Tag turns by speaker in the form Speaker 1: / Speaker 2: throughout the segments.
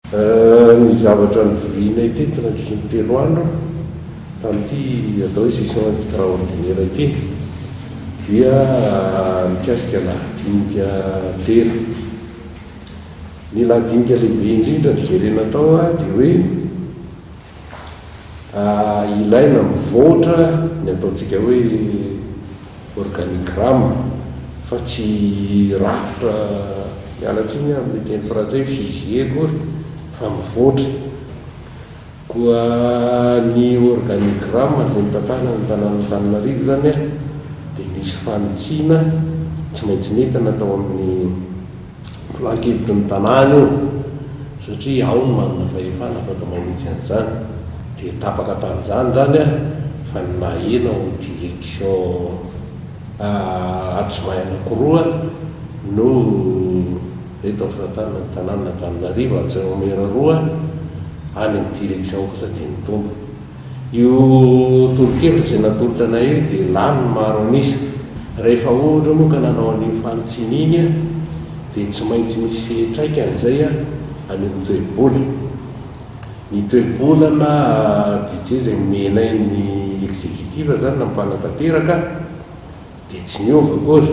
Speaker 1: Ny zavatra nivorianay teto nandritry ny 3 andro tamin'ity atao hoe session extraordinaire ity dia mikasika lahadinika telo. Ny lahadinika lehibe indrindra nojerena tao dia hoe ilaina mivoatra ny ataontsika hoe organigramme fa tsy rafitra, miala tsiny aho amin'ny teny frantsay, figé akory fa mivoatra. Koa ny organigramme izay mitantana ny tanàn'Antananarivo izany dia nisy fanitsiana tsy maintsy nentina tao amin'ny filan-kevitry ny tanàna io satria ao no manana fahefana afaka manitsy an'izany. Dia tapaka tamin'izany izany fa ny nahena ho direction adjoint anankiroa no eto amin'ny fitantanana ny tanànan'Antananarivo, adjoint au maire roa, any amin'ny direction kosa dia nitombo. Io tolo-kevitra izay natolotra anay io dia lany ny maro an'isa. Rehefa ohatra moa ka nanao an'iny fanitsiana iny dia tsy maintsy misy fiantraikany izay any amin'ny toe-bola. Ny toe-bola na budget izay nomenay ny executive izany na ny mpanatanteraka dia tsy niova akory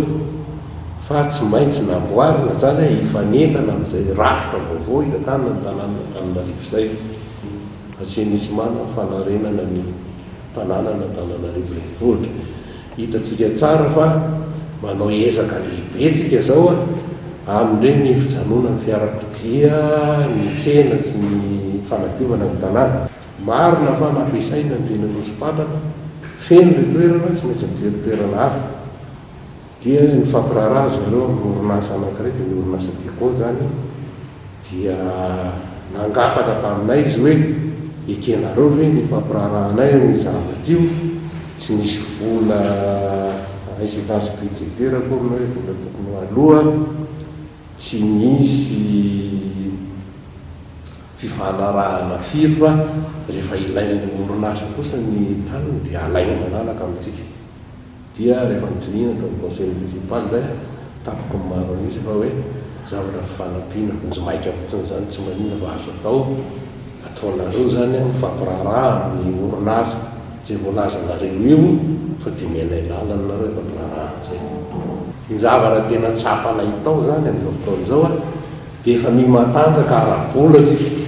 Speaker 1: fa tsy maintsy namboarina izany hifanentana amin'izay rafitra vaovao hitantanana ny tanànan'Antananarivo izay. Assainissement na fanarenana ny tanànan'Antananarivo Renivohitra. Hitantsika tsara fa manao ezaka lehibe tsika izao amin'ireny fijanonan'ny fiarakodia, ny tsena sy ny fanadiovana ny tanàna. Marina fa nampiasaina ny teny Anosipatrana, feno ilay toerana, tsy maintsy mijery toerana hafa. Dia nifampiraharaha ry zareo amin'ny orinasa anankiray, dia ny orinasa Tiko izany, dia nangataka taminay izy hoe, ekenareo ve ny hifampiraharahanay amin'io zavatra io, tsy misy vola incidence budgétaire akory na hoe vola tokony ho aloa, tsy misy fifanarahana firy fa rehefa ilain'ny orinasa kosa ny taniny dia alainy malalaka amintsika. Dia rehefa nodinihina tao amin'ny conseil municipal dia tapaky ny maro an'isa fa hoe zavatra fifanampiana vonjimaika fotsiny izany tsy maninona fa azo atao, ataonareo izany an, mifampiraharaha amin'ny orinasa izay voalazanareo io fa dia omenay lalana nareo hifampiraharaha amin'izay. Ny zavatra tena tsapanay tao izany amin'izao fotoana izao an, dia efa miha-matanjaka ara-bola tsika.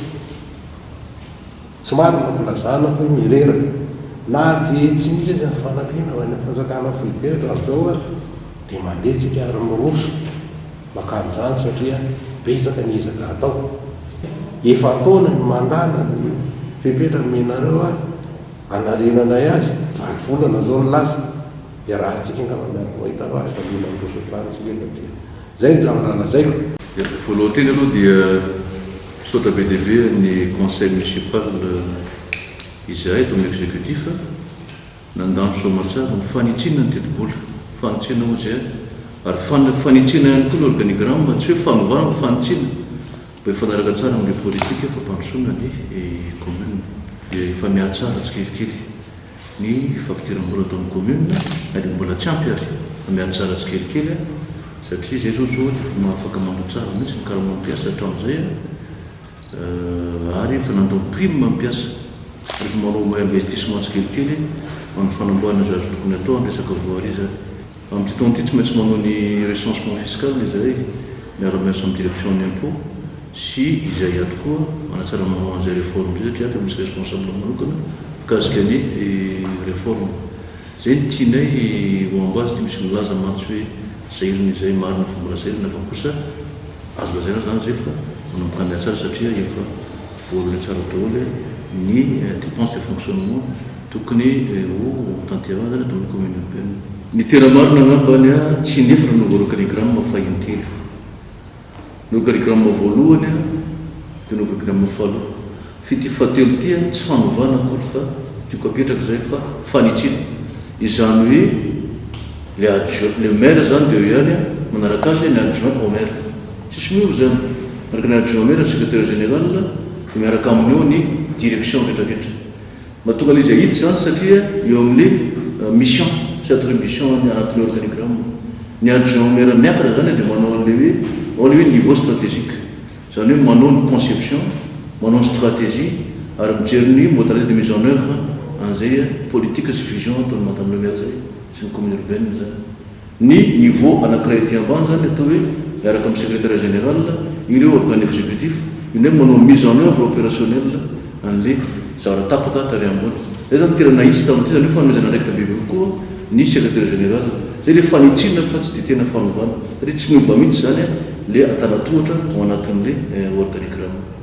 Speaker 1: Tsy marina ny filazana hoe mireraka. Na dia tsy misy aza ny fanampiana avy any amin'ny fanjakana foibe hatramin'izao ary dia mandeha tsika ary miroso mankany izany satria betsaka ny ezaka atao. Efa-taona ny mandana ny fepetra nomenareo ary anarenanay azy, valo volana izao no lasa. Iarahantsika angamba miaraka mahita fa efa mila miroso hatrany tsika fa dia Zay ny zavatra lazaiko.
Speaker 2: Voalohany teny aloha dia misaotra be dia be an'ny conseil municipal izahay eto amin'ny executif nandany soamantsara ny fanitsiana ny tetibola, fanitsiana hoy izahay ary fanitsiana ihany koa ny organigramme, tsy hoe fanovana fa fanitsiana mba hifanaraka tsara amin'ilay politika fampandrosoana ny commune. Dia efa mihatsara tsikelikely. ny fampidiram-bola ato amin'ny commune na dia mbola tsy ampy ary fa mihatsara tsikelikely satria izay zao zao dia efa afaka mandoa tsara mihitsy ny karaman'ny mpiasa hatramin'izay ary efa nandoa ny prime ny mpiasa ary efa manao investissement tsikelikely amin'ny fanamboarana izay azo tokony atao amin'ny resaka voirie izany. Amin'ity taona ity tsy maintsy manao ny recensement fiscal izahay miara-miasa amin'ny direction ny impôt sy izay ato koa manatsara manao an'izay réforme izay satria ato misy responsable manokana mikasika ny réforme. Izay no tianay ho en base ity misy milaza mantsy hoe zairina izay marina fa mbola zairina fa kosa azo lazaina izany izay fa manomboka mihatsara satria efa voalohany tsara daholo ny dépense de fonctionnement Tokony ho tanterahina zany ato amin'ny commune urbaine. Ny tena marina angambany a, tsy inefatra no voaorganigramme fa intelo. Ny organigramme voalohany a, dia ny organigramme faharoa. F'ity fahatelo ity a, tsy fanovana akory fa tiako apetraka izay fa fanitsiana. Izany hoe le adjoint, le maire zany dia eo ihany a, manaraka azy ny adjoint au maire. Tsisy miova izany. Miaraka ny adjoint au maire, ny secrétaire général, dia miaraka aminy eo ny direction rehetrarehetra. Mahatonga an'izy hahitsy izany satria eo amin'ny mission sy attribution any anatin'ny organigramme. Ny adjoint au maire miakatra izany dia manao an'ilay hoe ao ilay hoe niveau stratégique. Izany hoe manao ny conception. manao ny stratégie ary mijery ny modalité de mise en œuvre an'izay politique sy vision ataon'i Madame le maire zay sy ny commune urbaine zany. Ny niveau anankiray aty ambany zany atao hoe miaraka amin'ny secrétaire général, ireo organe exécutif, io indray manao mise en œuvre opérationnel an'le zavatra tapaka tary ambony. Zay zany tena nahitsy tamin'ity zany hoe fanomezana andraikitra bebe kokoa ny secrétaire général. Zay le fanitsiana fa tsy dia tena fanovana satria tsy miova mihitsy zany le antanatohatra ao anatin'le organigramme.